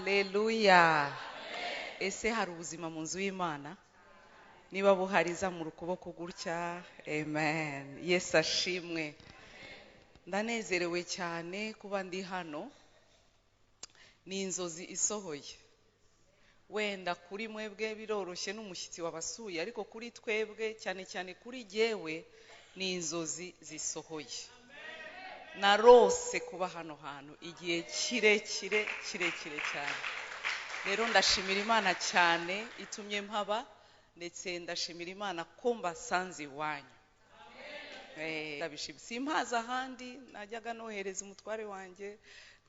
Haleluya. Ese hari ubuzima mu nzu y'Imana? Niba buhari zamura ukuboko gutya. Amen. Yesu ashimwe. Ndanezerewe cyane kuba ndi hano. Ni inzozi isohoye. Wenda kuri mwebwe biroroshye n'umushyitsi wabasuye, ariko kuri twebwe cyane cyane kuri jyewe ni inzozi zisohoye. Narose kuba hano hantu igihe kirekire kirekire cyane. Rero ndashimira Imana cyane itumye mpaba, ndetse ndashimira Imana ko mbasanze iwanyu. Ndabishimira. Simpaza ahandi, najyaga nohereza umutware wanjye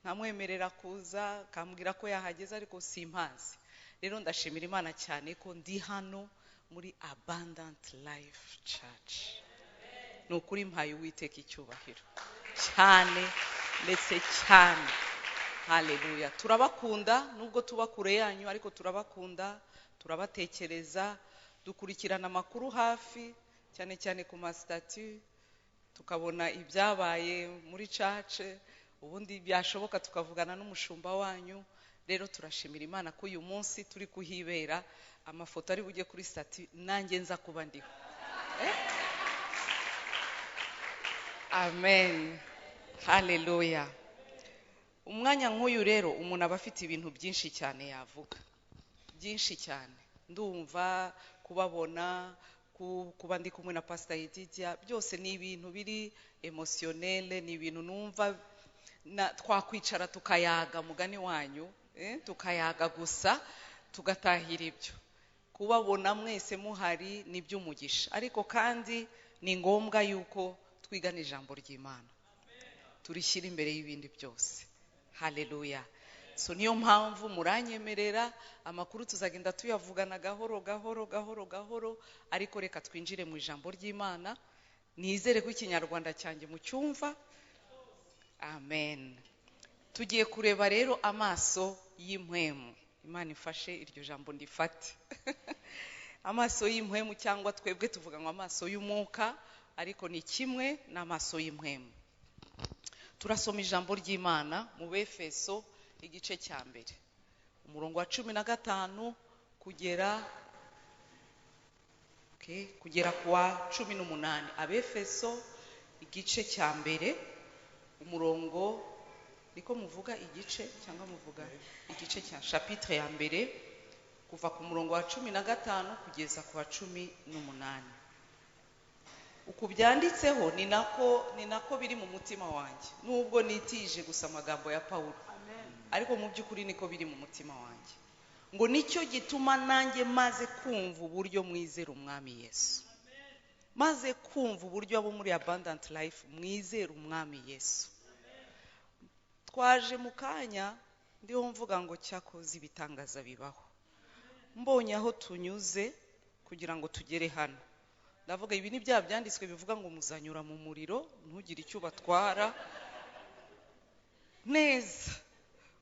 nkamwemerera kuza, akambwira ko yahageze, ariko simpazi. Rero ndashimira Imana cyane ko ndi hano muri Abundant Life Church. Ni ukuri mpaye Uwiteka icyubahiro cyane ndetse cyane. Haleluya. Turabakunda nubwo tuba kure yanyu, ariko turabakunda, turabatekereza, dukurikirana amakuru hafi, cyane cyane ku ma statut, tukabona ibyabaye muri church, ubundi byashoboka tukavugana n'umushumba wanyu. Rero turashimira Imana ko uyu munsi turi kuhibera, amafoto ari bujye kuri statut nanjye nza kuba ndiho. Amen. Haleluya. Umwanya nk'uyu rero umuntu aba afite ibintu byinshi cyane yavuga, byinshi cyane. Ndumva kubabona, kuba ndi kumwe na Pastor Yedidia, byose ni ibintu biri emotionnel, ni ibintu numva twakwicara tukayaga mugani wanyu, tukayaga gusa tugatahira ibyo. Kubabona mwese muhari ni by'umugisha, ariko kandi ni ngombwa yuko twigana ijambo ry'Imana, turishyira imbere y'ibindi byose. Haleluya. So niyo mpamvu muranyemerera amakuru tuzagenda tuyavugana gahoro gahoro gahoro gahoro, ariko reka twinjire mu ijambo ry'Imana. Nizere ko ikinyarwanda cyanjye mucyumva. Amen. Tugiye kureba rero amaso y'impwemu. Imana ifashe iryo jambo ndifate. Amaso y'impwemu, cyangwa twebwe tuvuga ngo amaso y'umwuka, ariko ni kimwe n'amaso y'impwemu. Turasoma ijambo ry'Imana mu Befeso igice cya mbere, umurongo wa 15 kugera kugera ku wa 18. Abefeso igice cya mbere umurongo, niko muvuga igice cyangwa muvuga igice cya chapitre ya mbere, kuva ku murongo wa 15 kugeza ku wa 18. Uku byanditseho ni nako biri mu mutima wanjye, nubwo nitije gusa amagambo ya Paulo, ariko mu by'ukuri niko biri mu mutima wanjye. Ngo nicyo gituma nanjye maze kumva uburyo mwizera Umwami Yesu, maze kumva uburyo abo muri Abundant Life mwizera Umwami Yesu. Twaje mu kanya ndiho mvuga ngo cyakoze ibitangaza bibaho, mbonye aho tunyuze kugira ngo tugere hano. Ndavuga ibi ni bya byanditswe bivuga ngo muzanyura mu muriro ntugire icyo batwara neza.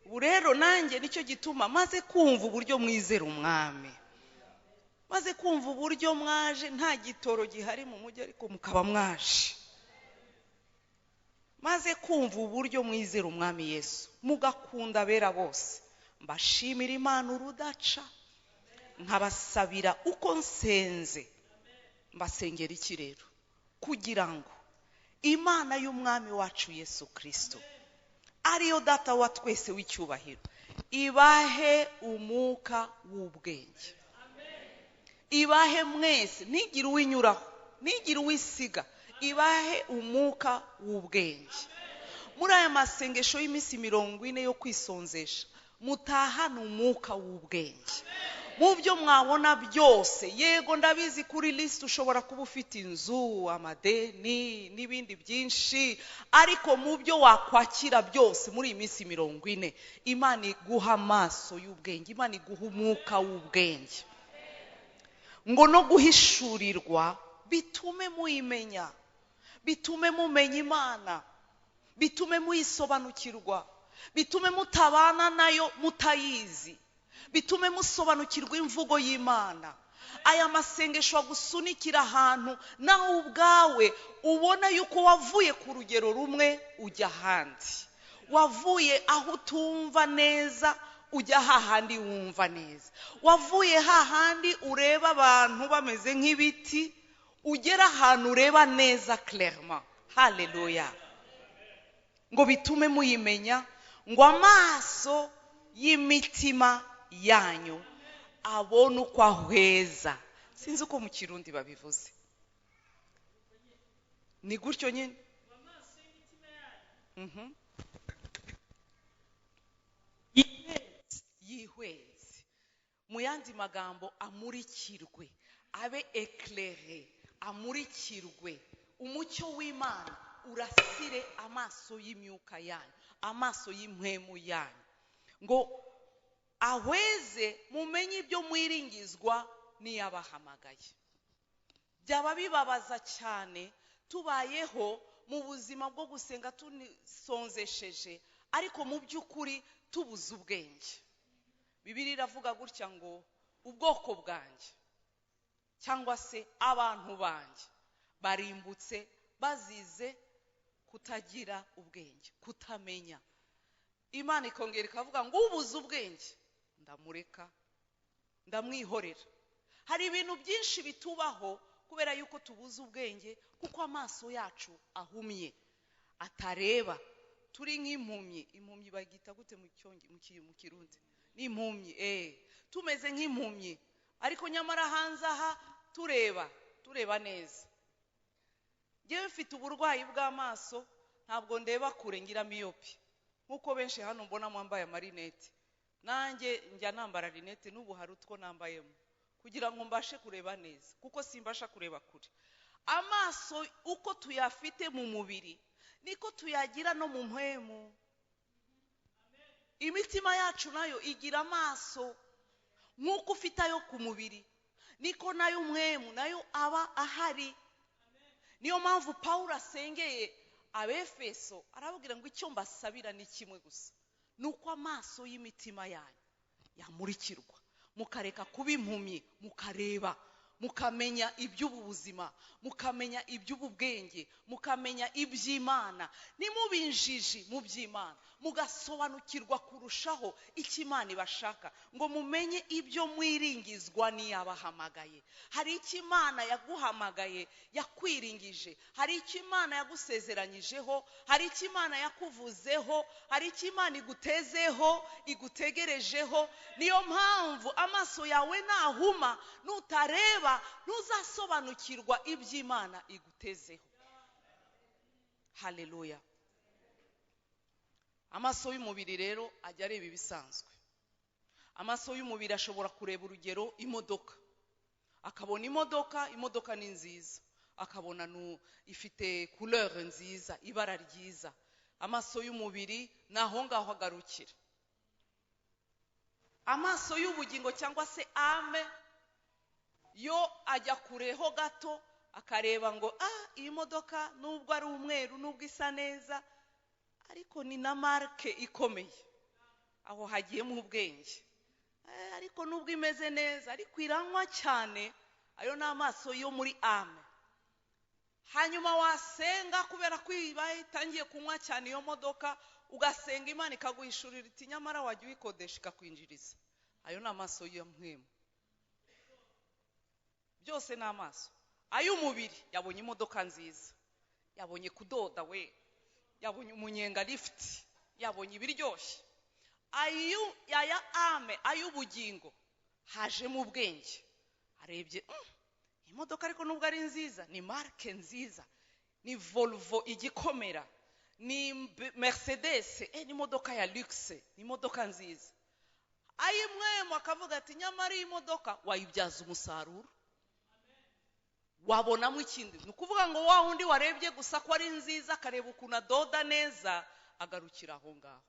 Ubu rero nanjye nicyo gituma maze kumva uburyo mwizera Umwami, maze kumva uburyo mwaje nta gitoro gihari mu mujyi ariko mukaba mwaje, maze kumva uburyo mwizera Umwami Yesu mugakunda abera bose, mbashimira Imana urudaca, nkabasabira uko nsenze. Mbasengera iki rero? Kugira ngo Imana y'Umwami wacu Yesu Kristo, ariyo data wa twese w'icyubahiro, ibahe umwuka w'ubwenge, ibahe mwese, ntigire uwinyuraho, ntigire uwisiga, ibahe umwuka w'ubwenge. Muri aya masengesho y'iminsi 40 yo kwisonzesha, mutahane umwuka w'ubwenge mu byo mwabona byose. Yego ndabizi kuri list ushobora kuba ufite inzu, amadeni n'ibindi byinshi, ariko mu byo wakwakira byose muri iyi minsi 40, Imana iguha amaso y'ubwenge, Imana iguha umwuka w'ubwenge, ngo no guhishurirwa bitume muyimenya, bitume mumenya Imana, bitume muyisobanukirwa, bitume mutabana nayo mutayizi, bitume musobanukirwa imvugo y'Imana. Aya masengesho agusunikira ahantu nawe ubwawe ubona yuko wavuye ku rugero rumwe ujya ahandi, wavuye aho utumva neza ujya hahandi wumva neza, wavuye hahandi ureba abantu bameze nk'ibiti, ugera ahantu ureba neza clairement. Haleluya. Ngo bitume muyimenya, ngo amaso y'imitima yanyu abone uko ahweza. Sinzi uko mu Kirundi babivuze, ni gutyo nyine. Yihweze, mu yandi magambo amurikirwe, abe éclairé, amurikirwe. Umucyo w'Imana urasire amaso y'imyuka yanyu, amaso y'impwemu yanyu, ngo ahweze mumenye ibyo mwiringizwa n'iyabahamagaye. Byaba bibabaza cyane tubayeho mu buzima bwo gusenga tunisonzesheje, ariko mu by'ukuri tubuze ubwenge. Bibiliya iravuga gutya ngo ubwoko bwanjye cyangwa se abantu banjye barimbutse bazize kutagira ubwenge, kutamenya. Imana ikongera ikavuga ngo ubuze ubwenge ndamureka, ndamwihorera. Hari ibintu byinshi bitubaho kubera yuko tubuze ubwenge, kuko amaso yacu ahumye, atareba. Turi nk'impumyi. Impumyi bagita gute mu Kirundi? Ni impumyi. Tumeze nk'impumyi, ariko nyamara hanze aha tureba neza. Ngewe mfite uburwayi bw'amaso, ntabwo ndeba kure, ngira miyopi nkuko benshi hano mbona mwambaye amarinete. Nanjye njya nambara rinete, n'ubu hari utwo nambayemo kugira ngo mbashe kureba neza, kuko simbasha kureba kure. Amaso uko tuyafite mu mubiri niko tuyagira no mu mpwemu. Imitima yacu nayo igira amaso, nk'uko ufite ayo ku mubiri niko nayo umwemu nayo aba ahari. Niyo mpamvu Pawulo asengeye Abefeso arababwira ngo icyo mbasabira ni kimwe gusa, nuko amaso y'imitima yanyu yamurikirwa, mukareka kuba impumyi, mukareba, mukamenya iby'ubu buzima, mukamenya iby'ubu bwenge, mukamenya iby'Imana. Nimubinjiji mu by'Imana, mugasobanukirwa kurushaho icyo Imana ibashaka, ngo mumenye ibyo mwiringizwa n'iyabahamagaye. Hari icyo Imana yaguhamagaye, yakwiringije, hari icyo Imana yagusezeranyijeho, hari icyo Imana yakuvuzeho, hari icyo Imana igutezeho, igutegerejeho. Niyo mpamvu amaso yawe nahuma, nutareba ntuzasobanukirwa iby'Imana igutezeho. Haleluya. Amaso y'umubiri rero ajya areba ibisanzwe. Amaso y'umubiri ashobora kureba urugero imodoka, akabona imodoka ni nziza, akabona ifite couleur nziza, ibara ryiza. Amaso y'umubiri naho ngaho agarukira. Amaso y'ubugingo cyangwa se ame yo ajya kureho gato, akareba ngo iyi modoka nubwo ari umweru, nubwo isa neza, ariko ni na marke ikomeye, aho hagiyemo ubwenge. Ariko nubwo imeze neza, ariko iranywa cyane. Ayo ni amaso yo muri ame. Hanyuma wasenga, kubera ko itangiye kunywa cyane iyo modoka, ugasenga Imana ikaguhishurira iti nyamara wajya uyikodesha ikakwinjiriza. Ayo ni amaso yo mwemu. Byose ni amaso. Ay'umubiri yabonye imodoka nziza, yabonye kudoda we, yabonye umunyenga lift, yabonye ibiryoshye. Aya ame, ay'ubugingo hajemo ubwenge. Arebye imodoka ariko nubwo ari nziza, ni marke nziza, ni Volvo igikomera, ni Mercedes, ni imodoka ya luxe, ni imodoka nziza. Ayimwemo akavuga ati nyamara iyi modoka wayibyaza umusaruro, wabonamo ikindi. Ni ukuvuga ngo wa wundi warebye gusa ko ari nziza, akareba ukuntu adoda neza, agarukira aho ngaho.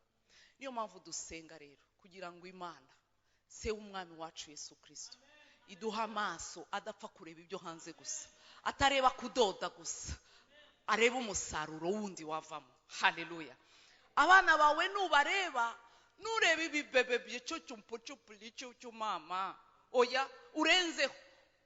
Niyo mpamvu dusenga rero kugira ngo Imana se w'umwami wacu Yesu Kristo iduha amaso adapfa kureba ibyo hanze gusa, atareba kudoda gusa, areba umusaruro wundi wavamo. Haleluya. Abana bawe nubareba, nureba ibibebe by'icucumpucupuli mama, oya, urenzeho,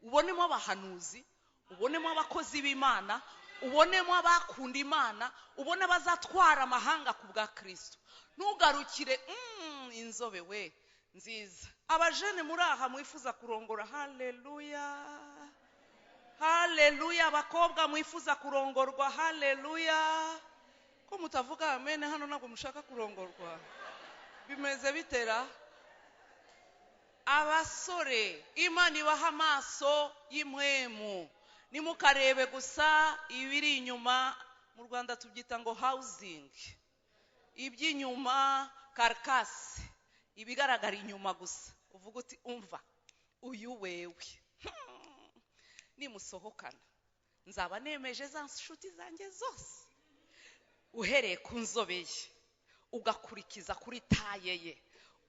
ubonemo abahanuzi, ubonemo abakozi b'Imana, ubonemo abakunda Imana, ubone abazatwara amahanga ku bwa Kristo. Ntugarukire inzobe we, nziza. Abajene muri aha mwifuza kurongora, haleluya haleluya. Abakobwa mwifuza kurongorwa, haleluya. Ko mutavuga amen hano, ntabwo mushaka kurongorwa, bimeze bitera? Abasore, Imana ibaha amaso y'impwemu, nimukarebe gusa ibiri inyuma. Mu Rwanda tubyita ngo housing, iby'inyuma, karikasi, ibigaragara inyuma gusa. Uvuga uti umva uyu wewe nimusohokana nzaba nemeje za nshuti zanjye zose, uhereye ku nzobe ye ugakurikiza kuri taye ye,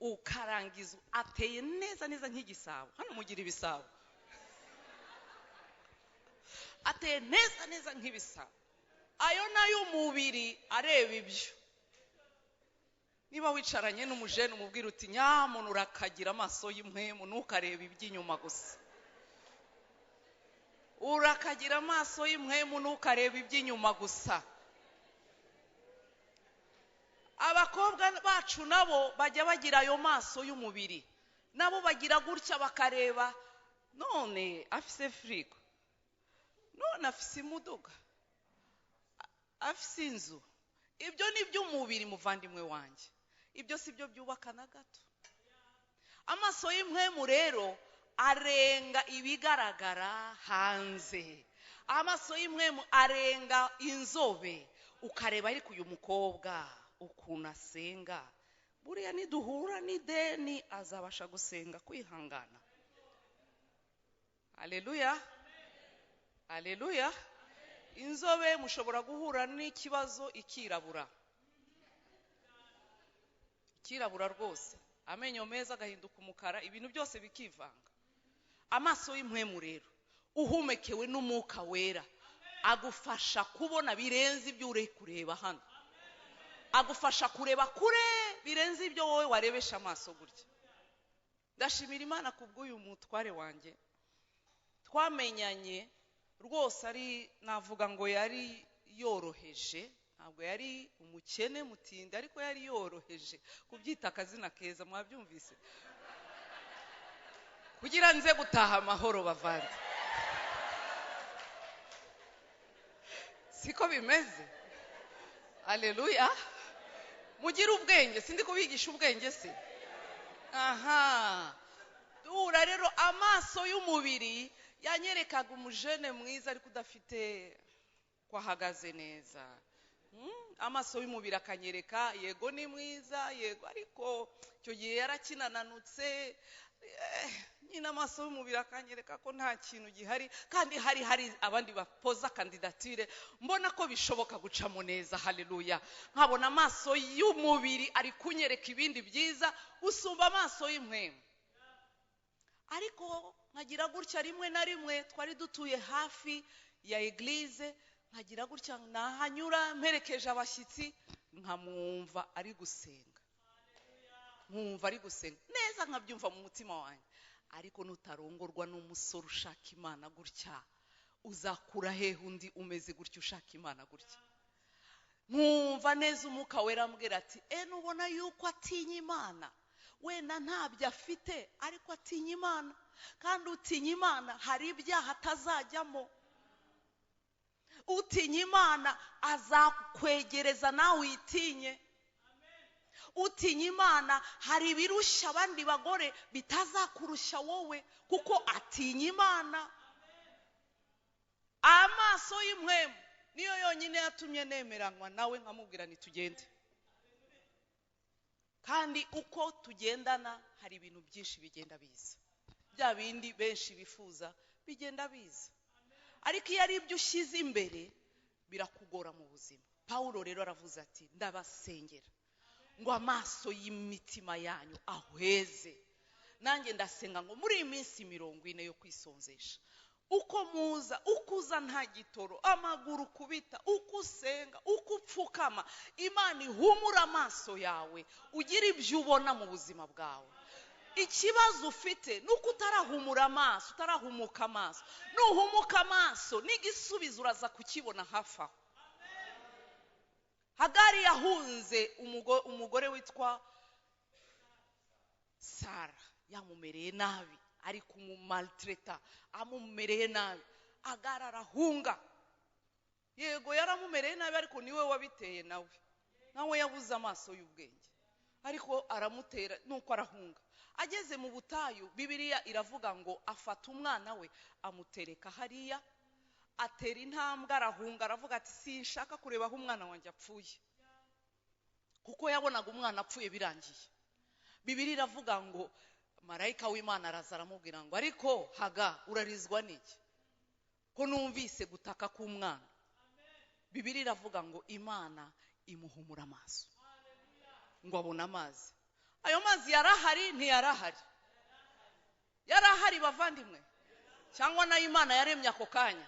ukarangiza ateye neza neza nk'igisabo. Hano mugira ibisabo, ateye neza neza nk'ibisabo. Ayo nayo umubiri areba ibyo. Niba wicaranye n'umujene umubwira uti nyamuntu urakagira amaso y'impwemu, ntukarebe iby'inyuma gusa. Urakagira amaso y'impwemu, ntukarebe iby'inyuma gusa. Abakobwa bacu nabo bajya bagira ayo maso y'umubiri, nabo bagira gutya bakareba, none afise firigo, none afise imodoka, afise inzu. Ibyo ni iby'umubiri muvandimwe wanjye, ibyo si byo byubaka na gato. Amaso y'impwemu rero arenga ibigaragara hanze. Amaso y'impwemu arenga inzobe, ukareba ariko uyu mukobwa ukuntu asenga, buriya niduhura n'ideni azabasha gusenga kwihangana. Haleluya haleluya. Inzobe mushobora guhura n'ikibazo ikirabura, ikirabura rwose, amenyo meza agahinduka umukara, ibintu byose bikivanga. Amaso y'impwemu rero uhumekewe n'umwuka wera agufasha kubona birenze ibyo uri kureba hano, agufasha kureba kure birenze ibyo wowe warebesha amaso gutya. Ndashimira Imana kubw'uyu mutware wanjye twamenyanye rwose, ari navuga ngo yari yoroheje, ntabwo yari umukene mutindi, ariko yari yoroheje. Kubyita akazina keza mwabyumvise, kugira nze gutaha amahoro bavandi, siko bimeze? Haleluya. Mugire ubwenge, sindi kubigisha ubwenge se? Aha duhura rero, amaso y'umubiri yanyerekaga umujene mwiza ariko udafite ko ahagaze neza. Amaso y'umubiri akanyereka yego ni mwiza, yego, ariko icyo gihe yarakinananutse. Nyine amaso y'umubiri akanyereka ko nta kintu gihari, kandi hari abandi bapoza kandidatire, mbona ko bishoboka gucamo neza. Haleluya. Nkabona amaso y'umubiri ari kunyereka ibindi byiza usumba amaso y'impwemu. Ariko nkagira gutya rimwe na rimwe, twari dutuye hafi ya eglise, nkagira gutya nahanyura mperekeje abashyitsi, nkamwumva ari gusenga, nkumva ari gusenga neza, nkabyumva mu mutima wanjye. Ariko nutarongorwa n'umusore ushaka Imana gutya, uzakura hehe undi umeze gutya ushaka Imana gutya? Nkumva neza umwuka wera ambwira ati nubona yuko atinya Imana, wenda ntabyo afite ariko atinya Imana, kandi utinya Imana hari ibyaha atazajyamo. Utinya Imana azakwegereza nawe uyitinye. Utinya Imana hari ibirushya abandi bagore bitazakurusha wowe, kuko atinya Imana. Amaso y'impwemu niyo yonyine yatumye nemeranywa nawe, nkamubwira nitugende. Kandi uko tugendana hari ibintu byinshi bigenda biza, bya bindi benshi bifuza bigenda biza. Ariko iyo ari ibyo ushyize imbere birakugora mu buzima. Pawulo rero aravuze ati ndabasengera ngo amaso y'imitima yanyu ahweze. Nanjye ndasenga ngo muri iyi minsi 40 yo kwisonzesha, uko muza, uko uza nta gitoro, amaguru kubita, uko usenga, uko upfukama, Imana ihumura amaso yawe, ugira ibyo ubona mu buzima bwawe. Ikibazo ufite nuko utarahumura amaso, utarahumuka amaso. Nuhumuka amaso n'igisubizo uraza kukibona hafi aho. Hagari yahunze umugore witwa Sara yamumereye nabi, ari kumumaltreta, amumereye nabi. Agara arahunga. Yego yaramumereye nabi, ariko niwe wabiteye nawe. Nawe yabuze amaso y'ubwenge, ariko aramutera nuko arahunga. Ageze mu butayu, Bibiliya iravuga ngo afata umwana we amutereka hariya, atera intambwe arahunga, aravuga ati sinshaka kureba aho umwana wanjye apfuye, kuko yabonaga umwana apfuye birangiye. Bibiliya iravuga ngo marayika w'Imana araza aramubwira ngo ariko Haga urarizwa n'iki ko numvise gutaka k'umwana? Bibiliya iravuga ngo Imana imuhumura amaso ngo abone amazi. Ayo mazi yarahari ntiyarahari? Yarahari bavandimwe, cyangwa nayo Imana yaremye ako kanya?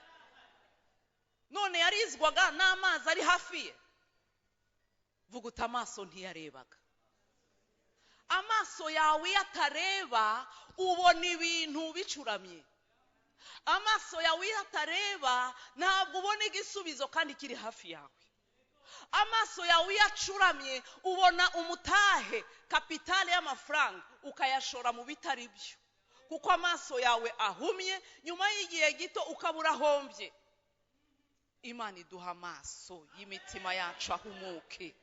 None yarizwaga n'amazi ari hafi ye. Vuguta amaso ntiyarebaga. Amaso yawe iyo atareba ubona ibintu bicuramye. Amaso yawe iyo atareba ntabwo ubona igisubizo kandi kiri hafi yawe. Amaso yawe iyo acuramye ubona umutahe, kapitale y'amafaranga, ukayashora mu bitari byo, kuko amaso yawe ahumye. Nyuma y'igihe gito ukabura ahombye. Imana iduha amaso y'imitima yacu ahumuke,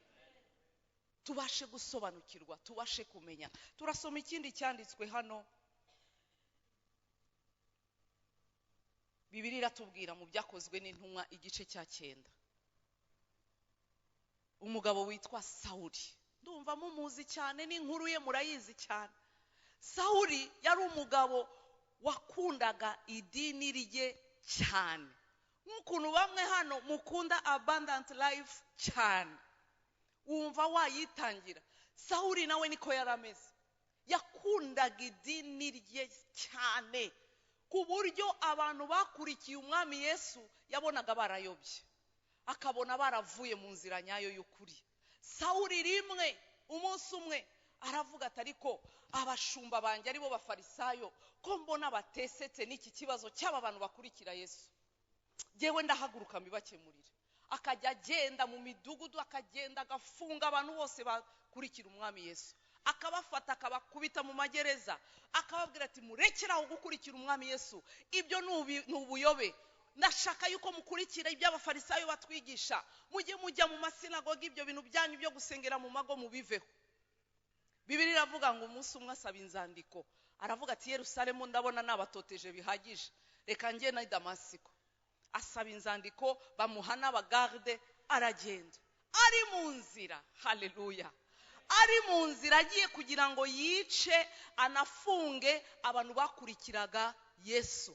tubashe gusobanukirwa, tubashe kumenya. Turasoma ikindi cyanditswe hano. Bibiliya iratubwira mu Byakozwe n'Intumwa igice cya 9, umugabo witwa Sawuli. Ndumva mumuzi cyane, n'inkuru ye murayizi cyane. Sawuli yari umugabo wakundaga idini rye cyane, nk'ukuntu bamwe hano mukunda Abundant Life cyane, wumva wayitangira. Sawuli nawe niko yari ameze, yakundaga idini rye cyane, ku buryo abantu bakurikiye umwami Yesu yabonaga barayobye, akabona baravuye mu nzira nyayo y'ukuri. Sawuli rimwe umunsi umwe aravuga ati ariko abashumba banjye aribo bafarisayo ko mbona batesetse n'iki kibazo cy'aba bantu bakurikira Yesu, jyewe ndahaguruka mbibakemurire. Akajya agenda mu midugudu, akagenda agafunga abantu bose bakurikira umwami Yesu, akabafata akabakubita mu magereza, akababwira ati murekeraho gukurikira umwami Yesu, ibyo ni ubuyobe. Ndashaka yuko mukurikira ibyo abafarisayo batwigisha, mujye mujya mu masinagogi, ibyo bintu byanyu byo gusengera mu mago mubiveho. Bibiliya iravuga ngo umunsi umwe asaba inzandiko, aravuga ati Yerusalemu ndabona nabatoteje bihagije, reka njye na Damasiko. Asaba inzandiko, bamuha n'abagarde, aragenda. Ari mu nzira, haleluya, ari mu nzira agiye kugira ngo yice anafunge abantu bakurikiraga Yesu.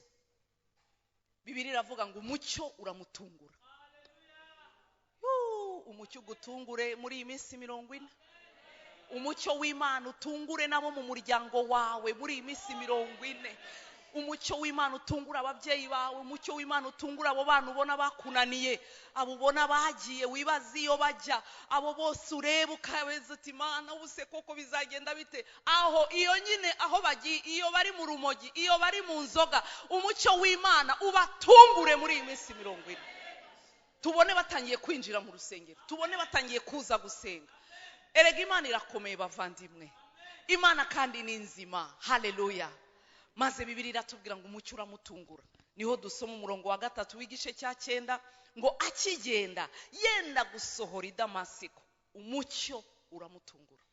Bibiliya iravuga ngo umucyo uramutungura. Umucyo ugutungure muri iyi minsi 40. Umucyo w'Imana utungure nabo mu muryango wawe muri iyi minsi 40. Umucyo w'Imana utungura ababyeyi bawe, umucyo w'Imana utungura abo bana ubona bakunaniye, abo ubona bagiye wibaza iyo bajya, abo bose ureba ukabeza uti Imana ubuse koko bizagenda bite? Aho iyo nyine aho bagiye, iyo bari mu rumogi, iyo bari mu nzoga, umucyo w'Imana ubatungure muri iyi minsi 40. Tubone batangiye kwinjira mu rusengero, tubone batangiye kuza gusenga. Erega Imana irakomeye bavandimwe, Imana kandi ni nzima. Haleluya. Maze Bibiliya iratubwira ngo umucyo uramutungura. Niho dusoma umurongo wa 3 w'igice cya 9 ngo akigenda yenda gusohora i Damasiko, umucyo uramutungura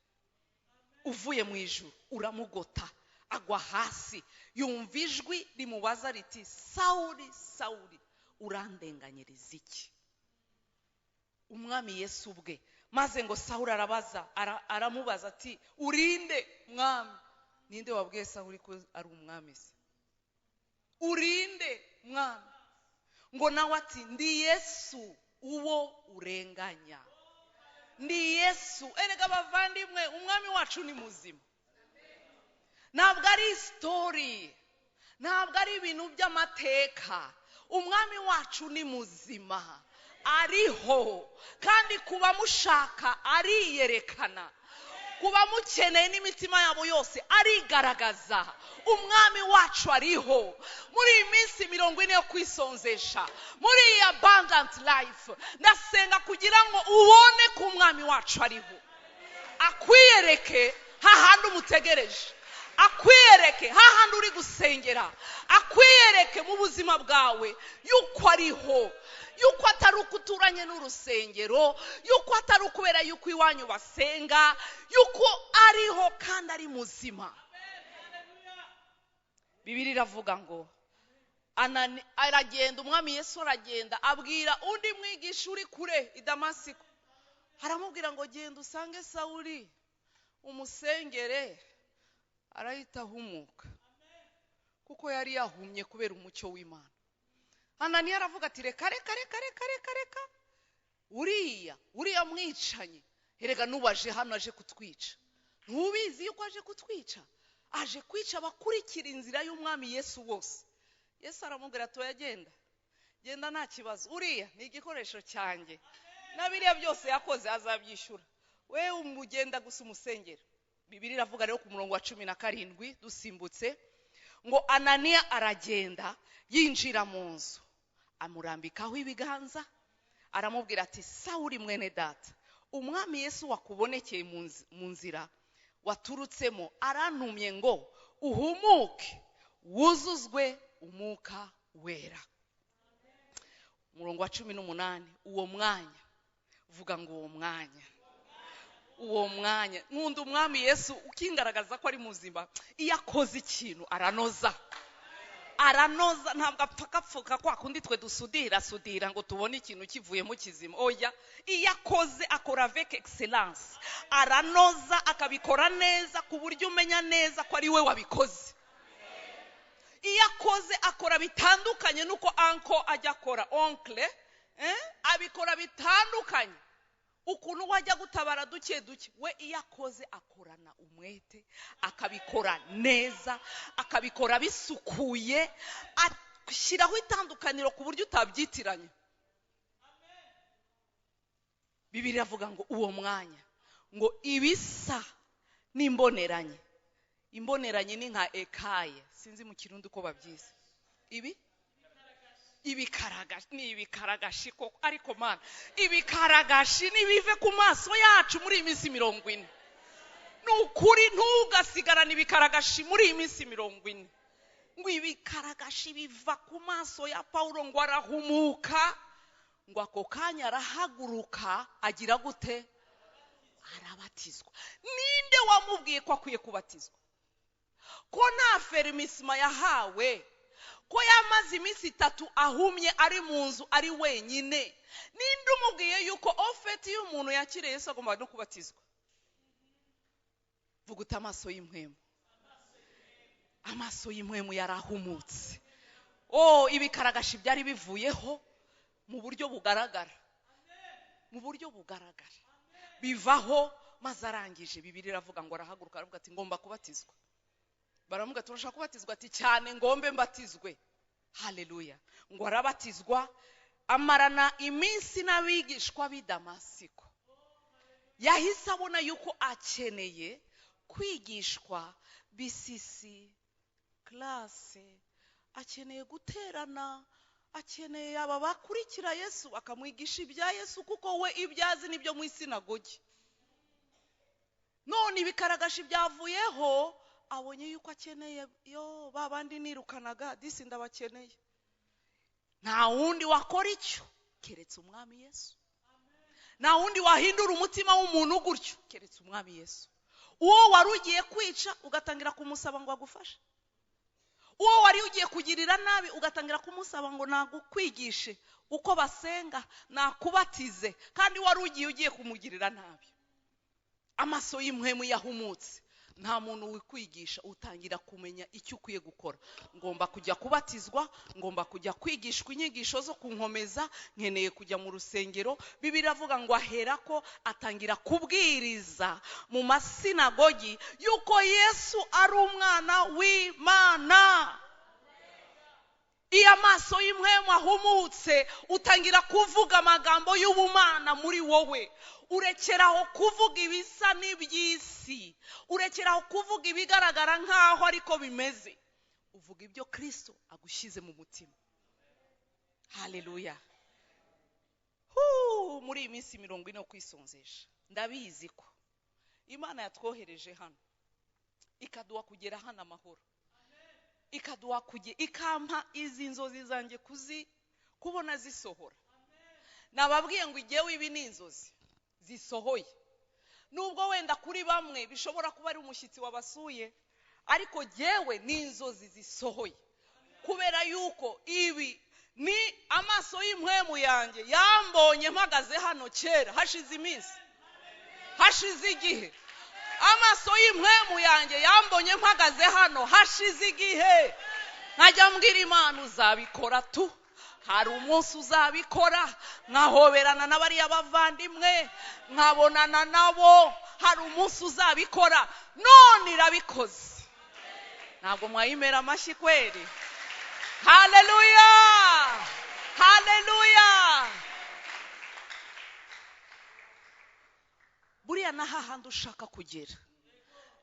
uvuye mu ijuru uramugota, agwa hasi, yumva ijwi rimubaza riti Sawuli, Sawuli, urandenganyiriza iki? Umwami Yesu ubwe. Maze ngo Sawuli arabaza, aramubaza ati urinde mwami? Ninde wabwiye Sawuli ko ari umwami se? Urinde mwami? Ngo nawe ati ndi Yesu uwo urenganya, ndi Yesu. Erega bavandimwe, umwami wacu ni muzima. Ntabwo ari story, ntabwo ari ibintu by'amateka. Umwami wacu ni muzima, ariho, kandi kuba mushaka ariyerekana, kuba mukeneye n'imitima yabo yose arigaragaza. Umwami wacu ariho. Muri iyi minsi 40 yo kwisonzesha, muri iyi Abundant Life, ndasenga kugira ngo ubone ko umwami wacu ariho, akwiyereke hahandi umutegereje. Akwiyereke hahandi uri gusengera, akwiyereke mu buzima bwawe yuko ariho, yuko atari uko uturanye n'urusengero, yuko atari ukubera yuko iwanyu basenga, yuko ariho kandi ari muzima. Bibiliya iravuga ngo aragenda, umwami Yesu aragenda abwira undi mwigisha uri kure i Damasiko, aramubwira ngo genda usange Sawuli umusengere arahita ahumuka, kuko yari yahumye kubera umucyo w'Imana. Ananiya aravuga ati reka reka reka reka reka reka, uriya mwicanyi erega nubaje hano aje kutwica, ntubizi yuko aje kutwica, aje kwica abakurikira inzira y'umwami Yesu bose. Yesu aramubwira ati oya genda, genda nta kibazo, uriya ni igikoresho cyanjye, na biriya byose yakoze azabyishyura, we umugenda gusa umusengera. Bibiliya iravuga rero ku murongo wa 17 dusimbutse ngo Ananiya aragenda yinjira mu nzu, amurambikaho ibiganza, aramubwira ati Sawuli mwene data, umwami Yesu wakubonekeye mu nzira waturutsemo arantumye ngo uhumuke wuzuzwe umwuka wera. Umurongo wa 18, uwo mwanya, vuga ngo uwo mwanya, uwo mwanya. Nkunda umwami Yesu ukingaragaza ko ari muzima, iyo akoze ikintu aranoza, aranoza, ntabwo apfakapfuka kwa kundi twe dusudira sudira ngo tubone ikintu kivuyemo kizima. Oya, iyo akoze akora avec excellence, aranoza akabikora neza ku buryo umenya neza ko ari we wabikoze. Iyo akoze akora bitandukanye nuko anko ajya akora, oncle abikora bitandukanye ukuntu wajya gutabara duke duke. We iyo akoze akorana umwete, akabikora neza, akabikora bisukuye, ashyiraho itandukaniro ku buryo utabyitiranya. Bibiliya iravuga ngo uwo mwanya ngo ibisa n'imboneranye. Imboneranye ni nka ekaye, sinzi mu Kirundi uko babyize, ibi ibikaragashi ni ibikaragashi koko, ariko mana ibikaragashi nibive ku maso yacu muri iyi minsi 40. Ni ukuri ntugasigarane ibikaragashi muri iyi minsi 40. Ngo ibikaragashi biva ku maso ya Paulo, ngo arahumuka, ngo ako kanya arahaguruka agira gute? Arabatizwa. Ninde wamubwiye ko akwiye kubatizwa? Ko nta fermisima yahawe, ko yamaze iminsi 3 ahumye ari mu nzu ari wenyine. Ninde umubwiye yuko ofeti y'umuntu yakiriye Yesu agomba no kubatizwa? Vuguta amaso y'impwemu, amaso y'impwemu yarahumutse. Oh, ibikaragashi byari bivuyeho mu buryo bugaragara, mu buryo bugaragara bivaho. Maze arangije, Bibiliya iravuga ngo arahaguruka aravuga ati ngomba kubatizwa. Baramuga turashaka kubatizwa, ati cyane ngombe mbatizwe. Haleluya. Ngo arabatizwa, amarana iminsi n'abigishwa b'i Damasiko. Yahise abona yuko akeneye kwigishwa BCC classe, akeneye guterana, akeneye aba bakurikira Yesu akamwigisha ibya Yesu, kuko we ibyazi nibyo mu isinagogi. None ibikaragashi byavuyeho, abonye yuko akeneye yo babandi nirukanaga disi ndabakeneye. Nta wundi wakora icyo keretse umwami Yesu. Nta wundi wahindura umutima w'umuntu gutyo keretse umwami Yesu. Uwo wari ugiye kwica ugatangira kumusaba ngo agufashe, uwo wari ugiye kugirira nabi ugatangira kumusaba ngo nagukwigishe uko basenga, nakubatize, kandi wari ugiye kumugirira nabi. Amaso y'impwemu yahumutse, nta muntu wikwigisha, utangira kumenya icyo ukwiye gukora. Ngomba kujya kubatizwa, ngomba kujya kwigishwa inyigisho zo kunkomeza, nkeneye kujya mu rusengero. Bibiliya iravuga ngo aherako atangira kubwiriza mu masinagogi yuko Yesu ari umwana w'Imana. Iyo amaso y'impwemu ahumutse, utangira kuvuga amagambo y'ubumana muri wowe. Urekeraho kuvuga ibisa n'iby'isi, urekeraho kuvuga ibigaragara nk'aho ariko bimeze, uvuga ibyo Kristo agushyize mu mutima. Haleluya. Muri iyi minsi 40 yo kwisonzesha, ndabizi ko Imana yatwohereje hano Ikaduha kugera hano amahoro, ikaduha ikampa izi nzozi zanjye kubona zisohora. Nababwiye ngo igihe ibi ni inzozi zisohoye, nubwo wenda kuri bamwe bishobora kuba ari umushyitsi wabasuye, ariko jyewe ni inzozi zisohoye, kubera yuko ibi ni amaso y'impwemu yanjye yambonye mpagaze hano kera, hashize iminsi, hashize igihe. Amaso y'impwemu yanjye yambonye mpagaze hano hashize igihe, nkajya mbwira Imana uzabikora tu, hari umunsi uzabikora, nkahoberana n'abariya bavandimwe, nkabonana nabo, hari umunsi uzabikora. None irabikoze. Ntabwo mwayimera amashyi kweri? Haleluya, haleluya. Buriya na hahandi ushaka kugera,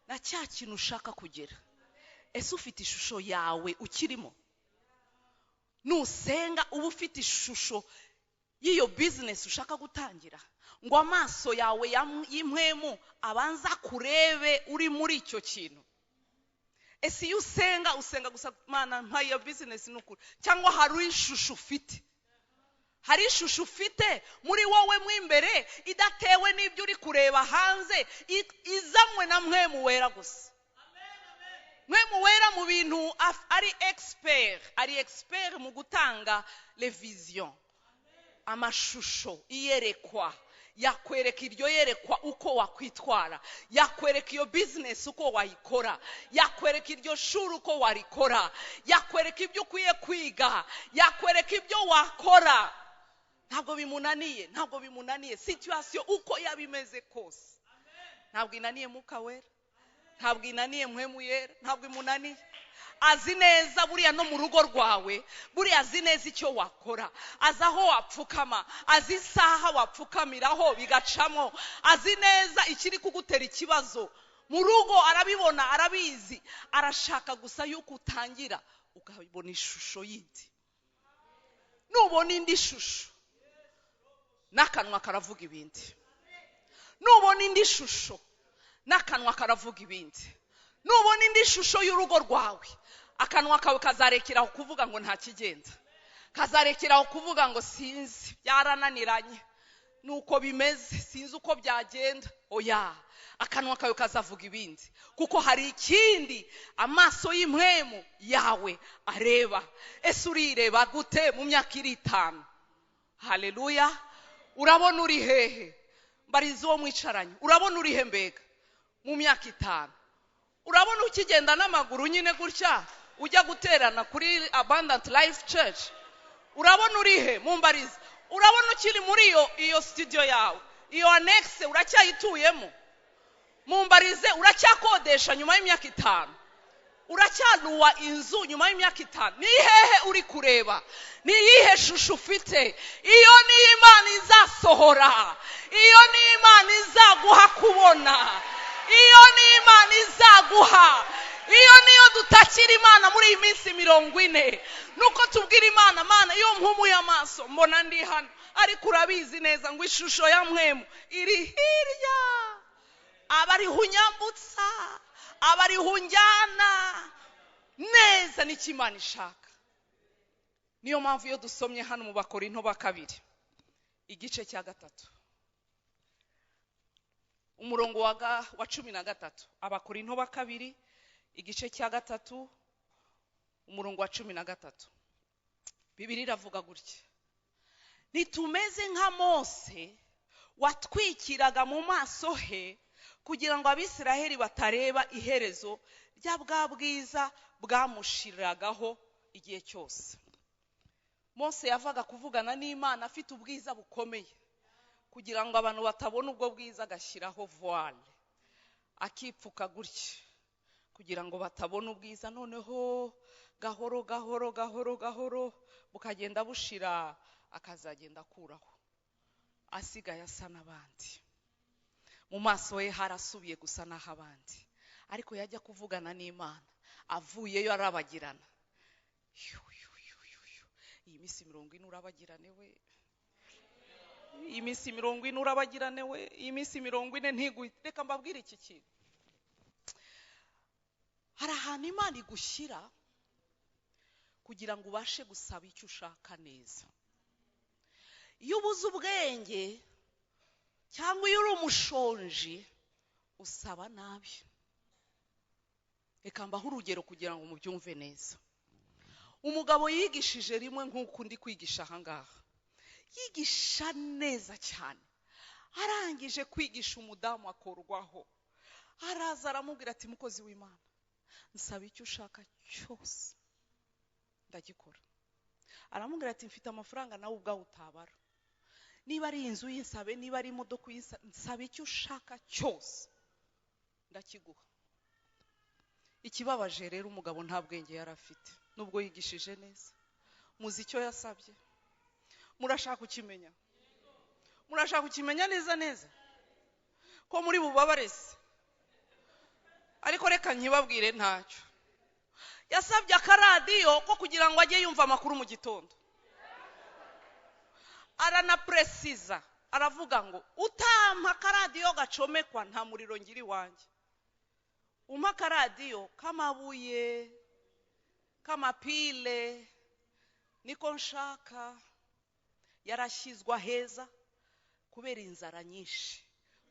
na cya kintu ushaka kugera, ese ufite ishusho yawe ukirimo? Nusenga uba ufite ishusho y'iyo business ushaka gutangira, ngo amaso yawe y'impwemu abanza kurebe uri muri icyo kintu. Ese iyo usenga, usenga gusa Mana mpa iyo business nukuri, cyangwa hari ishusho ufite? Hari ishusho ufite muri wowe mo imbere idatewe n'ibyo uri kureba hanze, izanywe na Mpwemu Wera gusa. Mpwemu Wera mu bintu ari expert, ari expert mu gutanga les visions, amashusho, iyerekwa. Yakwereka iryo yerekwa uko wakwitwara, yakwereka iyo business uko wayikora, yakwereka iryo shuri uko warikora, yakwereka ibyo ukwiye kwiga, yakwereka ibyo wakora. Ntabwo bimunaniye, ntabwo bimunaniye. Situation uko yabimeze kose, ntabwo inaniye Mwuka Wera, ntabwo inaniye Mpwemu Yera, ntabwo imunaniye. Azi neza buriya no mu rugo rwawe, buriya azi neza icyo wakora, azi aho wapfukama, azi isaha wapfukamiraho bigacamo, azi neza ikiri kugutera ikibazo mu rugo, arabibona, arabizi. Arashaka gusa yuko utangira ukabona ishusho yindi. Nubona indi shusho, n'akanwa karavuga ibindi. Nubona indi shusho, n'akanwa karavuga ibindi. Nubona indi shusho y'urugo rwawe, akanwa kawe kazarekeraho kuvuga ngo nta kigenda, kazarekeraho kuvuga ngo sinzi, byarananiranye, nuko bimeze, sinzi uko byagenda. Oya, akanwa kawe kazavuga ibindi, kuko hari ikindi amaso y'impwemu yawe areba. Ese urireba gute mu myaka iri 5? Haleluya. Urabona uri hehe? Mbariza uwo mwicaranye, urabona uri he mbega mu myaka 5? Urabona ukigenda n'amaguru nyine gutya ujya guterana kuri Abundant Life Church? Urabona uri he? Mumbariza. Urabona ukiri muri iyo studio yawe, iyo annexe uracyayituyemo? Mumbarize, uracyakodesha nyuma y'imyaka 5? Uracyaruwa inzu nyuma y'imyaka 5? Ni hehe uri kureba? Ni iyihe shusho ufite? Iyo ni Imana izasohora, iyo ni Imana izaguha kubona, iyo ni Imana izaguha. Iyo niyo dutakira Imana muri iyi minsi 40, nuko tubwira Imana, Mana iyo mpumuye amaso mbona ndi hano, ariko urabizi neza ngo ishusho ya Mpwemu iri hirya, abariho unyambutsa, abariho unjyana neza n'icyo Imana ishaka. Niyo mpamvu iyo dusomye hano mu Bakorinto ba 2 igice cya 3 umurongo wa 13, Abakorinto ba 2 igice cya 3 umurongo wa 13, Bibiliya iravuga gutya: ntitumeze nka Mose watwikiraga mu maso he kugira ngo Abisiraheli batareba iherezo rya bwa bwiza bwamushiragaho igihe cyose. Mose yavaga kuvugana n'Imana afite ubwiza bukomeye, kugira ngo abantu batabona ubwo bwiza agashyiraho voile, akipfuka gutya kugira ngo batabona ubwiza. Noneho gahoro gahoro gahoro gahoro bukagenda bushira, akazagenda akuraho, asigaye asa n'abandi. Mu maso ye harasubiye gusa n'ahabandi, ariko yajya kuvugana n'Imana avuyeyo arabagirana. Iyi minsi 40 urabagirane we, iyi minsi 40 urabagirane we, iyi minsi 40 ntiguhite. Reka mbabwire iki kintu. Hari ahantu Imana igushyira kugira ngo ubashe gusaba icyo ushaka neza. Iyo ubuze ubwenge cyangwa iyo uri umushonji usaba nabi. Reka mbahe urugero kugira ngo mubyumve neza. Umugabo yigishije rimwe nk'uko ndi kwigisha aha ngaha, yigisha neza cyane. Arangije kwigisha umudamu akorwaho, araza aramubwira ati mukozi w'Imana, nsaba icyo ushaka cyose ndagikora. Aramubwira ati mfite amafaranga nawe ubwawe utabara, niba ari inzu yinsabe, niba ari imodoka uyinsabe, nsaba icyo ushaka cyose ndakiguha. Ikibabaje rero umugabo nta bwenge yari afite, nubwo yigishije neza. Muzi icyo yasabye? Murashaka kukimenya? Murashaka kukimenya neza neza ko muri bubabarese? Ariko reka nkibabwire ntacyo. Yasabye akaradiyo ko kugira ngo ajye yumva amakuru mu gitondo. Aranapresiza, aravuga ngo utampa akaradiyo gacomekwa nta muriro ngira iwanjye. Umpa akaradiyo k'amabuye, k'amapile, niko nshaka. Yarashyizwe heza kubera inzara nyinshi,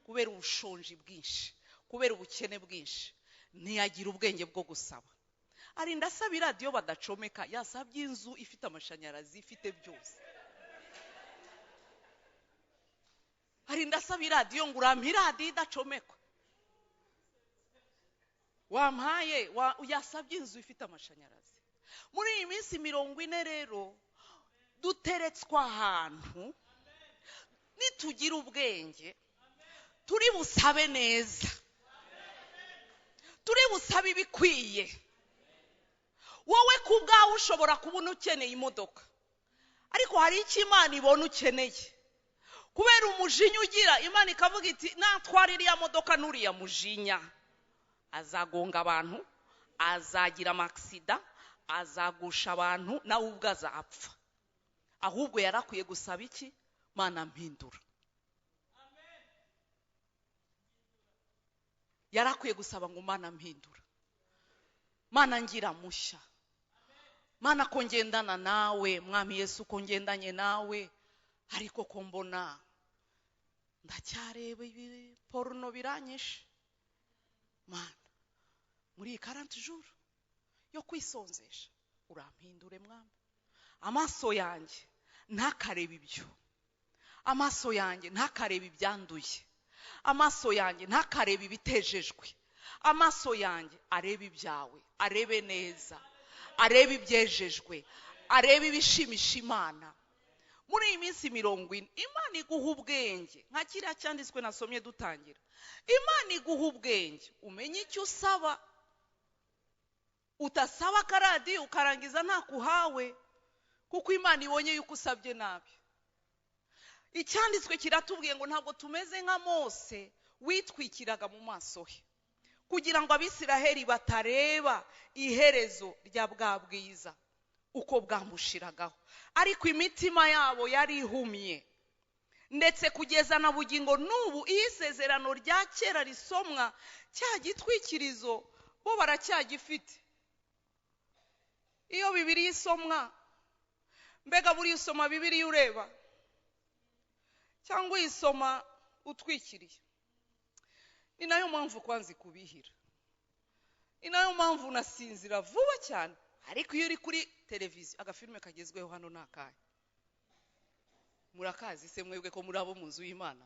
kubera ubushonji bwinshi, kubera ubukene bwinshi, ntiyagira ubwenge bwo gusaba. Arinda asaba iradiyo badacomeka, yasabye inzu ifite amashanyarazi, ifite byose. Arinda asaba iradiyo ngo urampe iradiyo idacomekwa, wampaye. Yasabye inzu ifite amashanyarazi. Muri iyi minsi 40 rero duteretswe ahantu, nitugira ubwenge turi busabe neza, turi busabe ibikwiye. Wowe ku bwawe ushobora kubona ukeneye imodoka, ariko hari icyo Imana ibona ukeneye. Kubera umujinya ugira, Imana ikavuga iti natwara iriya modoka n'uriya mujinya azagonga abantu, azagira amaksida, azagusha abantu, nawe ubwo azapfa. Ahubwo yarakwiye gusaba iki? Mana mpindura. Yarakwiye gusaba ngo Mana mpindura, Mana ngira mushya, Mana ko ngendana nawe, Mwami Yesu ko ngendanye nawe, ariko ko mbona ndacyareba ibi porno biranyishe. Mana muri iyi 40 jours yo kwisonzesha urampindure Mwami. Amaso yanjye ntakarebe ibyo, amaso yanjye ntakarebe ibyanduye, amaso yanjye ntakarebe ibitejejwe, amaso yanjye arebe ibyawe, arebe neza, arebe ibyejejwe, arebe ibishimisha Imana. Muri iyi minsi 40 Imana iguha ubwenge, nka kiriya cyanditswe nasomye dutangira. Imana iguha ubwenge umenye icyo usaba, utasaba akaradiyo ukarangiza ntakuhawe, kuko Imana ibonye yuko usabye nabi. Icyanditswe kiratubwiye ngo ntabwo tumeze nka Mose witwikiraga mu maso he kugira ngo Abisiraheli batareba iherezo rya bwa bwiza uko bwamushiragaho, ariko imitima yabo yari ihumye. Ndetse kugeza na bugingo n'ubu iyo isezerano rya kera risomwa, cya gitwikirizo bo baracyagifite. Iyo Bibiliya isomwa, mbega buri usoma Bibiliya ureba cyangwa uyisoma utwikiriye? Ni nayo mpamvu kwanza ikubihira, ni nayo mpamvu unasinzira vuba cyane. Ariko iyo uri kuri televiziyo, agafilme kagezweho hano ni akahe? Murakazi se mwebwe ko muri abo mu nzu y'Imana?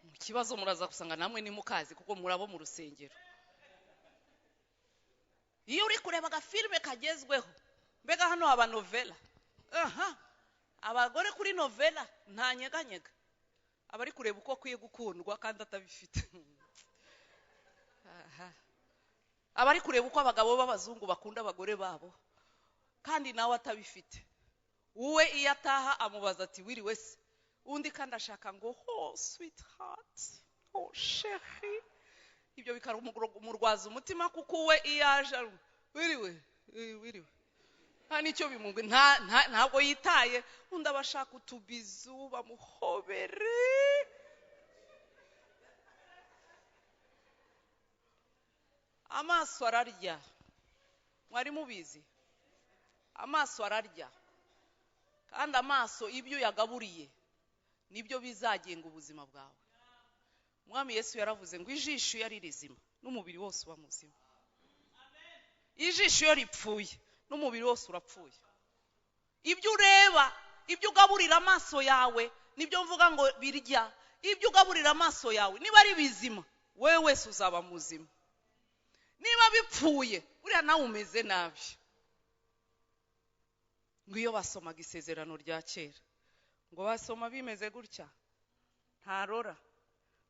Mu kibazo muraza gusanga namwe ni mukazi kuko muri abo mu rusengero. Iyo uri kureba agafilme kagezweho, mbega hano haba novela. Aha, abagore kuri novela nta nyeganyega, abari kureba uko akwiye gukundwa kandi atabifite. Aha, abari kureba uko abagabo b'abazungu bakunda abagore babo kandi nawe atabifite. Uwe iyo ataha amubaza ati wiriwe se, undi kandi ashaka ngo oh sweetheart, oh chérie. Ibyo bikamurwaza umutima, kuko we iyo aje wiriwe wiriwe nta nicyo bimugwe, ntabwo yitaye. Undi abashaka utubizu bamuhobere. Amaso ararya. Mwari mubizi? Amaso ararya. Kandi amaso ibyo yagaburiye nibyo bizagenga ubuzima bwawe. Mwami Yesu yaravuze ngo ijisho yari rizima n'umubiri wose uba muzima. Ijisho iyo ripfuye n'umubiri wose urapfuye. Ibyo ureba, ibyo ugaburira amaso yawe, nibyo mvuga ngo birya. Ibyo ugaburira amaso yawe niba ari bizima, wewe wese uzaba muzima. Niba bipfuye, uriya nawe umeze nabi. Ngo iyo basomaga isezerano rya kera, ngo basoma bimeze gutya, ntarora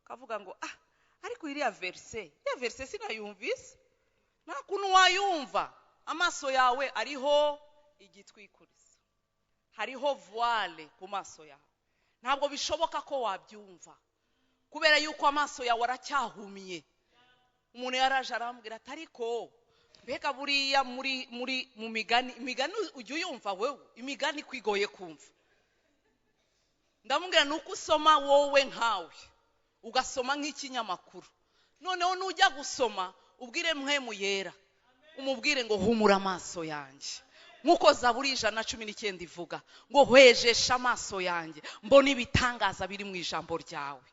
kavuga ngo ah, ariko iriya verse, iriya verse sinayumvise. Nta kuntu wayumva, amaso yawe ariho igitwikirizo, hariho voile ku maso yawe. Ntabwo bishoboka ko wabyumva kubera yuko amaso yawe aracyahumye. Umuntu yaraje arambwira ati ariko mbega buriya muri muri mu migani, imigani ujya uyumva wewe, imigani kwigoye kumva. Ndamubwira nuko usoma wowe nkawe ugasoma nk'ikinyamakuru, noneho nujya gusoma ubwire Mpwemu Yera, umubwire ngo humura amaso yanjye, nkuko Zaburi 119 ivuga ngo hwejesha amaso yanjye mbone ibitangaza biri mu ijambo ryawe.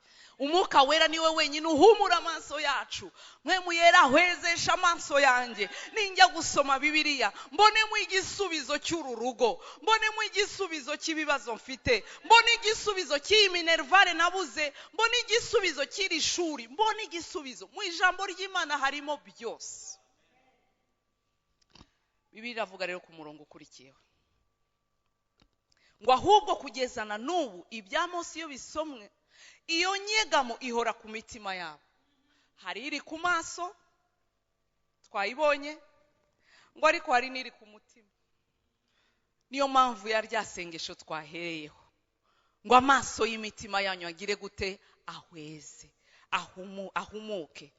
Umwuka Wera niwe wenyine uhumura amaso yacu. Mpwemu Yera hwezesha amaso yanjye, ninjya gusoma Bibiliya mbonemo igisubizo cy'uru rugo, mbonemo igisubizo cy'ibibazo mfite, mbone igisubizo cy'iyi minervare nabuze, mbone igisubizo cy'iri shuri, mbone igisubizo mu ijambo ry'Imana harimo byose. Bibiliya iravuga rero ku murongo ukurikiyeho ngo ahubwo kugeza na n'ubu ibya Mose iyo bisomwe, iyo nyegamo ihora ku mitima yabo. Hari iri ku maso twayibonye, ngo ariko hari n'iri ku mutima. Niyo mpamvu ya rya sengesho twahereyeho ngo amaso y'imitima yanyu agire gute? Ahweze, ahumuke.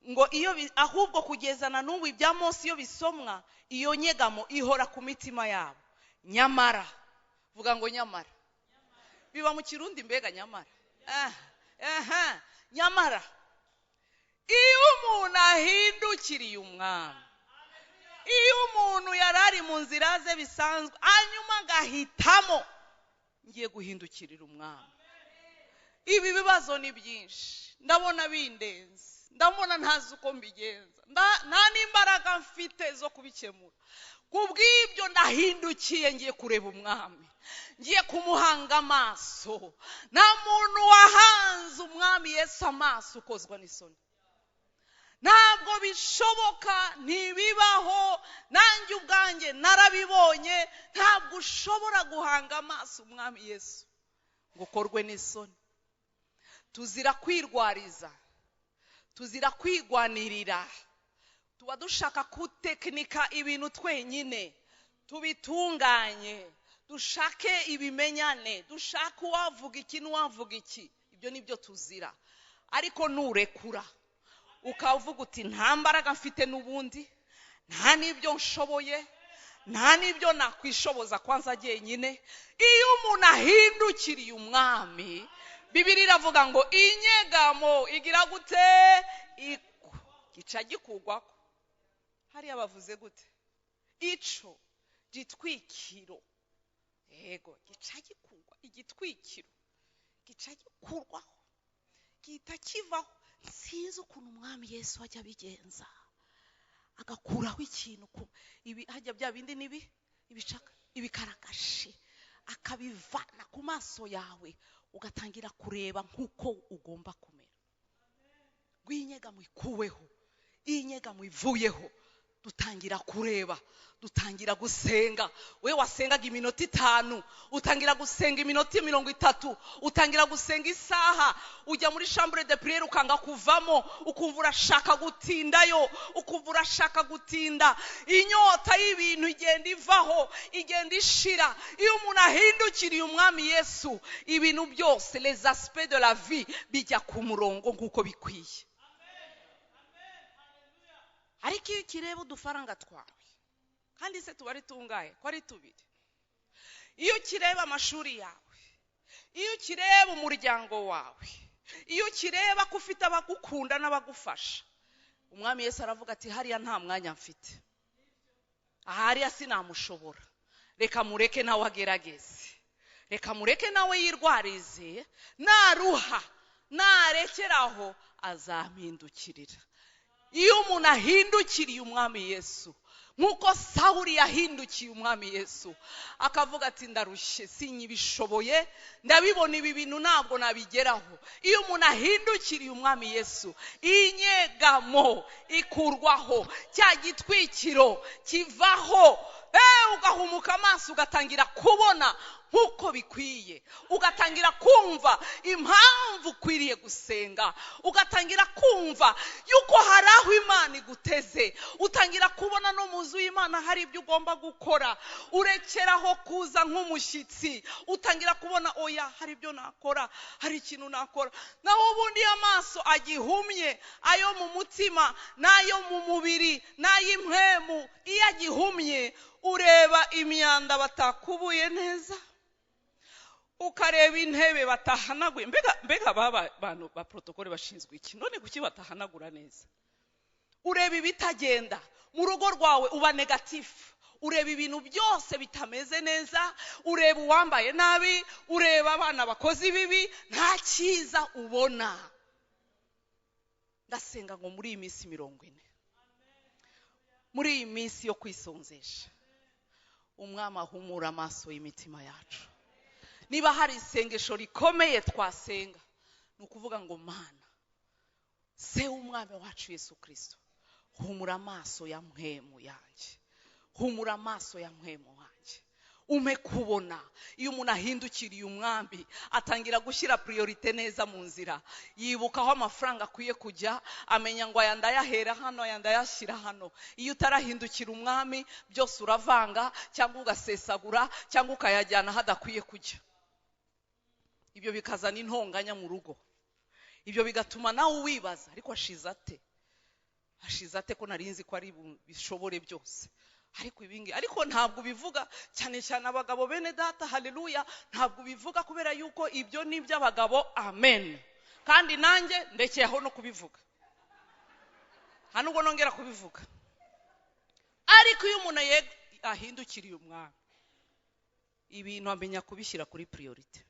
Ngo iyo ahubwo kugeza na n'ubu ibya Mose iyo bisomwa, iyo nyegamo ihora ku mitima yabo. Nyamara, vuga ngo nyamara. Biba mu Kirundi mbega nyamara. Nyamara iyo umuntu ahindukiriye umwami, iyo umuntu yarari mu nzira ze bisanzwe hanyuma agahitamo ngiye guhindukirira umwami, ibi bibazo ni byinshi, ndabona bindenze, ndabona ntazi uko mbigenza, nta n'imbaraga mfite zo kubikemura. Kubw'ibyo ndahindukiye ngiye kureba umwami, ngiye kumuhanga amaso. Nta muntu wahanze umwami Yesu amaso ukozwa n'isoni. Ntabwo bishoboka, ntibibaho, nanjye ubwanjye narabibonye. Ntabwo ushobora guhanga amaso umwami Yesu ngo ukorwe n'isoni. Tuzira kwirwariza, tuzira kwigwanirira, tuba dushaka kutekinika ibintu twenyine, tubitunganye, dushake ibimenyane, dushake uwavuga iki n'uwavuga iki. Ibyo nibyo tuzira. Ariko nurekura ukavuga uti nta mbaraga mfite n'ubundi, nta n'ibyo nshoboye, nta n'ibyo nakwishoboza kwanza jyenyine. Iyo umuntu ahindukiriye umwami, Bibiliya iravuga ngo inyegamo igira gute? Gica gikugwako. Hariya bavuze gute? Ico gitwikiro, yego, gica gikugwa, igitwikiro gica gikurwaho, gihita kivaho. Sinzi ukuntu umwami Yesu ajya abigenza, agakuraho ikintu ku ibi hajya bya bindi nibi ibicaka ibikaragashi, akabivana ku maso yawe, ugatangira kureba nkuko ugomba kumera. Rw'inyegamo ikuweho, inyegamo ivuyeho, dutangira kureba, dutangira gusenga. We wasengaga iminota 5, utangira gusenga iminota 30, utangira gusenga isaha, ujya muri chambre de prière ukanga kuvamo, ukumva urashaka gutindayo, ukumva urashaka gutinda. Inyota y'ibintu igenda ivaho, igenda ishira. Iyo umuntu ahindukiriye umwami Yesu, ibintu byose, les aspects de la vie bijya ku murongo nk'uko bikwiye. Ariko iyo ukireba udufaranga twawe, kandi se tuba ari tungahe? Ko ari tubiri. Iyo ukireba amashuri yawe, iyo ukireba umuryango wawe, iyo ukireba ko ufite abagukunda n'abagufasha, Umwami Yesu aravuga ati hariya nta mwanya mfite, hariya sinamushobora, reka mureke nawe agerageze, reka mureke nawe yirwarize, naruha narekeraho azampindukirira. Iyo umuntu ahindukiriye umwami Yesu nk'uko Sawuli yahindukiye umwami Yesu, akavuga ati ndarushye, sinyibishoboye, ndabibona ibi bintu ntabwo nabigeraho. Iyo umuntu ahindukiriye umwami Yesu, inyegamo ikurwaho, cya gitwikiro kivaho, ugahumuka amaso ugatangira kubona nk'uko bikwiye, ugatangira kumva impamvu ukwiriye gusenga, ugatangira kumva yuko hari aho Imana iguteze, utangira kubona no mu nzu y'Imana hari ibyo ugomba gukora, urekeraho kuza nk'umushyitsi, utangira kubona oya hari ibyo nakora, hari ikintu nakora. Naho ubundi amaso agihumye, ayo mu mutima n'ayo mu mubiri n'ay'impwemu, iyo agihumye ureba imyanda batakubuye neza, ukareba intebe batahanaguye. Mbega baba bantu ba protokole bashinzwe iki none, kuki batahanagura neza? Ureba ibitagenda mu rugo rwawe, uba negatifu, ureba ibintu byose bitameze neza, ureba uwambaye nabi, ureba abana bakoze ibibi, nta cyiza ubona. Ndasenga ngo muri iyi minsi 40, muri iyi minsi yo kwisonzesha, umwami ahumura amaso y'imitima yacu. Niba hari isengesho rikomeye twasenga, ni ukuvuga ngo Mana se w'umwami wacu Yesu Kristo, humura amaso ya mpwemu yanjye, humura amaso ya mpwemu wanjye, umpe kubona. Iyo umuntu ahindukiriye umwami, atangira gushyira priorite neza mu nzira, yibuka aho amafaranga akwiye kujya, amenya ngo aya ndayahera hano, aya ndayashyira hano. Iyo utarahindukira umwami, byose uravanga cyangwa ugasesagura cyangwa ukayajyana hadakwiye kujya. Ibyo bikazana intonganya mu rugo, ibyo bigatuma nawe wibaza, ariko ashize ate, ashize ate ko narinzi ko ari bishobore byose, ariko ibingi. Ariko ntabwo ubivuga cyane cyane abagabo, bene data, haleluya, ntabwo ubivuga kubera yuko ibyo ni iby'abagabo. Amen. Kandi nanjye ndekeyeho no kubivuga, nta nubwo nongera kubivuga. Ariko iyo umuntu ahindukiriye umwami, ibintu amenya kubishyira kuri priorite.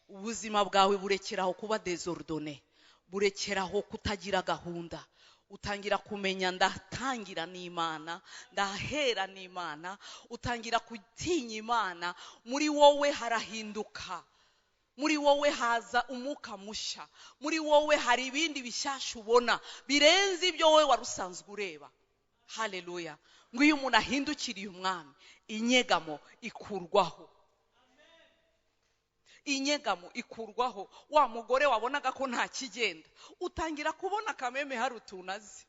Ubuzima bwawe burekeraho kuba désordonné, burekeraho kutagira gahunda, utangira kumenya ndatangira n'Imana, ndahera n'Imana, utangira gutinya Imana. Muri wowe harahinduka, muri wowe haza umwuka mushya, muri wowe hari ibindi bishyashya ubona birenze ibyo wowe wari usanzwe ureba. Haleluya. Ngo iyo umuntu ahindukiriye umwami, inyegamo ikurwaho, inyegamo ikurwaho. Wa mugore wabonaga ko nta kigenda, utangira kubona kameme hari utuntu azi,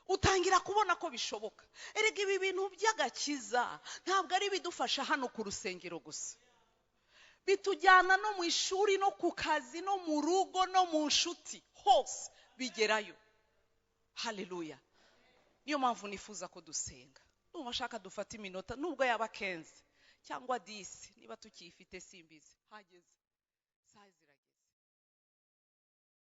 utangira kubona ko bishoboka. Erega ibi bintu by'agakiza ntabwo ari bidufasha hano ku rusengero gusa, bitujyana no mu ishuri, no ku kazi, no mu rugo, no mu nshuti, hose bigerayo. Haleluya. Niyo mpamvu nifuza ko dusenga. Ndumva ashaka dufate iminota, nubwo yaba 15 cyangwa 10, niba tukiyifite simbizi, hageze saa zirageze.